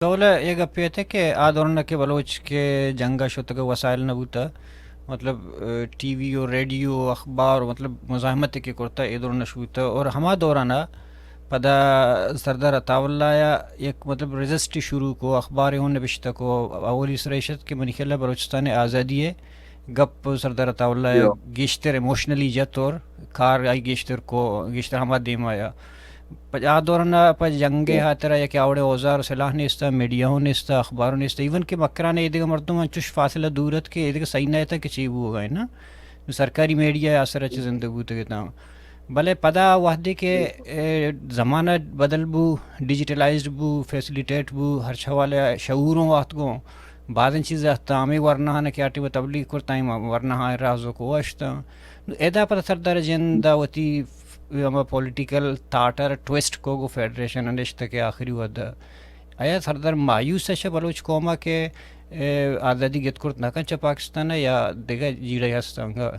کول ءَ اے گپے ات کہ آ دوران کہ بلوچ کہ جنگ ءَ شتگ، وسائل نہ بوتہ، مطلب، ٹی وی و ریڈیو و اخبار و مطلب مزاحمت کہ کرتہ، اے دوران اش بوتہ۔ اور ہما دوران ءَ پدا سردار عطا اللہ ءَ یک مطلب ریزسٹ شروع کو، اخبار ہوں نبشتہ کو، اولی سر ایش ات کہ منی خیال ءَ بلوچستان آزادی ءِ گپ سردار عطا اللہ ءَ گیشتر ایموشنلی جت اور کار آئی گیشتر کو، گیشتر ہما دیم آیا۔ پہ آ دوران ءَ پہ جنگ ءِ ہاترا یک آوڑے اوزار و سلاح نیست، میڈیا ہوں نیست، اخبار ہوں نیست، ایون کہ مکران ءَ ایدگہ مردم انچوش فاصلہ دور ات کہ ایدگہ سہی نہ اتاں کہ چی بوگا ہے نا۔ سرکاری میڈیا ءِ اثر ءَ چہ زندگ بوتگ اتاں۔ بلے پدا وہدے کہ، اے، زمانہ بدل بو، ڈیجیٹلائزڈ بو، فیسلیٹیٹ بو، ہرچ حوالہ شعور ہوں آتگوں، بازیں چیز اتاں، ہمے ورناہاں کہ آ ٹیم ءَ تبلیغ کرتاں، ہما ورناہاں راز و کو اشتاں۔ نو ادا پدا سردار جند ءَ وتی ہما پولیٹیکل تھاٹ ءَ ٹویسٹ کو گو فیڈریشن ءَ نشتہ کہ آخری وہد ءَ آیا سردار مایوس اش بلوچ قوم ءَ کہ، اے، آزادی گت کرت نہ کن چہ پاکستان ءَ یا دگہ جیڑہ ہست انگا؟